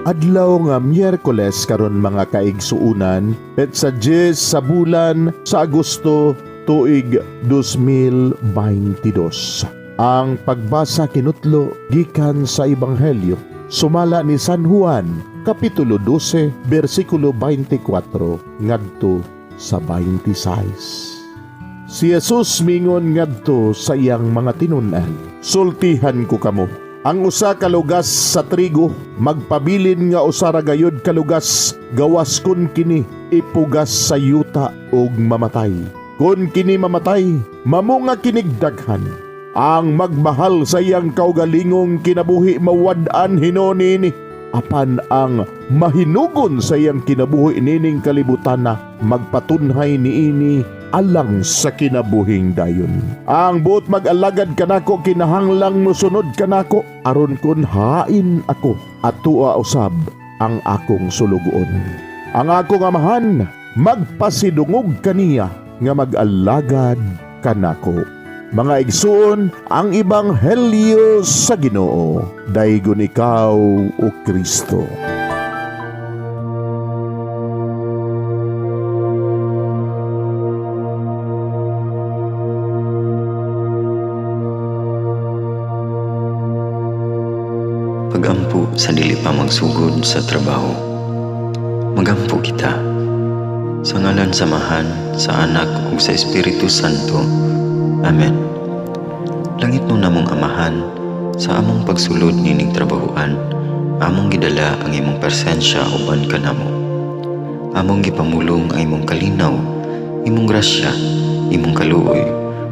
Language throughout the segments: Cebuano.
Adlaw nga Miyerkules karon, mga kaigsuunan, petsa 10 sa bulan sa Agosto, tuig 2022. Ang pagbasa kinutlo gikan sa Ebanghelyo sumala ni San Juan, kapitulo 12, bersikulo 24 ngadto sa 26. Si Jesus mingon ngadto sa iyang mga tinun-an, "Sultihan ko kamo, ang usa ka lugas sa trigo magpabilin nga usa ra gayud ka lugas gawas kun kini ipugas sa yuta ug mamatay. Kun kini mamatay, mamunga kinig daghan. Ang magmahal sa iyang kaugalingong kinabuhi mawad-an hinuon niini. Apan ang mahinugon sa iyang kinabuhi nining kalibutan na magpatunhay niini alang sa kinabuhing dayon. Ang buot mag-alagad kanako kinahanglang mosunod kanako, aron kun hain ako, atua usab ang akong sulugoon. Ang akong Amahan magpasidungog kaniya nga mag-alagad kanako." Mga igsuon, ang Ebanghelyo sa Ginoo. Daygon ikaw, o Kristo. Pagampo sa dili pa magsugod sa trabaho. Magampo kita. Sa ngalan sa Amahan, sa Anak ug sa Espiritu Santo. Amen. Langitnon namong Amahan, sa among pagsulod nining trabahoan, among gidala ang imong presensya uban kanamo. Among gipamulong ang imong kalinaw, imong grasya, imong kaluoy,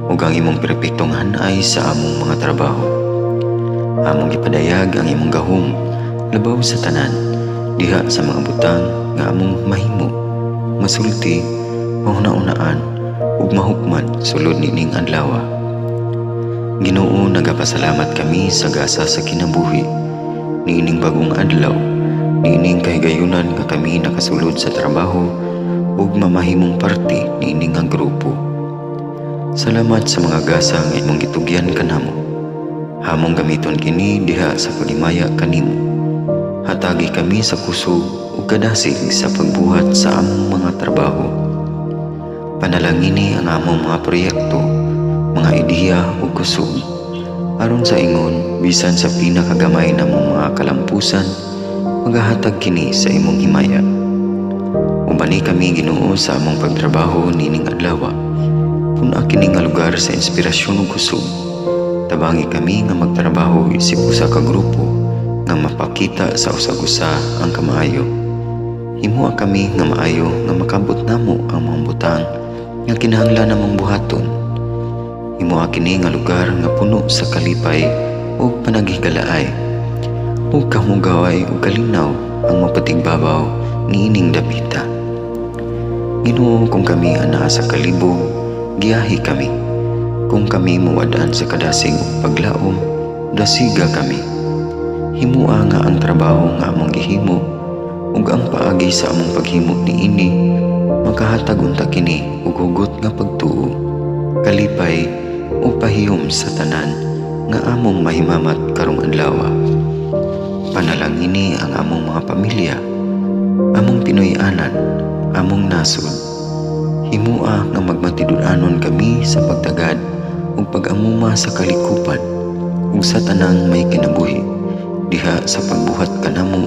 ug ang imong perpektong hanay sa among mga trabaho. Among gipadayag ang imong gahom labaw sa tanan diha sa mga butang nga among mahimo, masulti, mahuna-unaan ug mahukman sulod nining adlaw. Ginoo, nagapasalamat kami sa gasa sa kinabuhi niining bagong adlaw, niining kahigayunan nga kami nakasulod sa trabaho ug mamahimong parte niini nga grupo. Salamat sa mga gasa nga imong gitugyan kanamo. Among gamiton kini diha sa paghimaya kanimo. Hatagi kami sa kusog ug kadasig sa pagbuhat sa among mga trabaho. Panalangini ang among mga proyekto, mga ideya ug kusog. Aron sa ingon, bisan sa pinakagamay namong mga kalampusan, magahatag kini sa imong himaya. Ubani kami, Ginoo, sa among pagtrabaho nining adlaw. Pun-a kini nga lugar sa inspirasyon ug kusog. Tabangi kami nga magtrabaho isip usa ka grupo nga mapakita sa usag-usa ang kamaayo. Himoa kami nga maayo nga makabot namo ang mga butang nga kinahanglan namong buhaton. Himoa kini nga lugar nga puno sa kalipay ug panaghigalaay. Ug kahugaway ug kalinaw ang mapatigbabaw niining dapita. Ginoo, kung kami anaa sa kalibog, giyahi kami. Kung kami mawad-an sa kadasig ug paglaom, dasiga kami. Himoa nga ang trabaho nga among gihimo ug ang paagi sa among paghimo niini makahatag unta kini og hugot nga pagtuo, kalipay ug pahiyom sa tanan nga among mahimamat karong adlaw. Panalangini ang among mga pamilya, among Pinoy-anan, among nasod. Himoa nga magmatinud-anon kami sa pagtagad ug pag-amuma sa kalikupan ug sa tanang may kinabuhi diha sa pagbuhat kanamo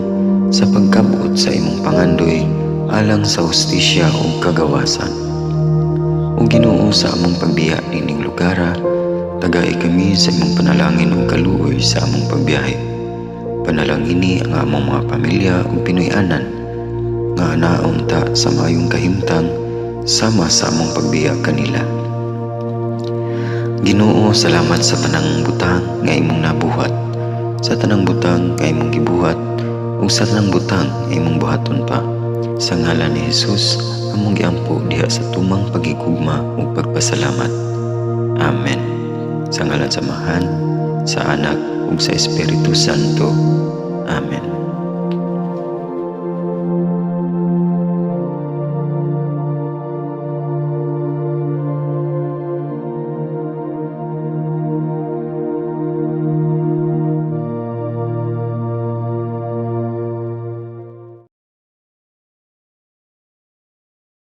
sa pagkabot sa imong pangandoy alang sa hustisya ug kagawasan. O Ginoo, sa among pagbiya nining lugara, tagai kami sa imong panalangin ug kaluoy sa among pagbiyahe. Panalangini ang among mga pamilya ug Pinoy-anan nga anaon ta sa maayong kahimtang sama sa among pagbiya kanila. Ginoo, salamat sa tanang butang nga imong nabuhat, sa tanang butang nga imong gibuhat, ug sa tanang butang nga imong buhaton pa. Sa ngalan ni Jesus, among giampo diha sa tumang pagigugma ug pagpasalamat. Amen. Sa ngalan sa Amahan, sa Anak ug sa Espiritu Santo. Amen.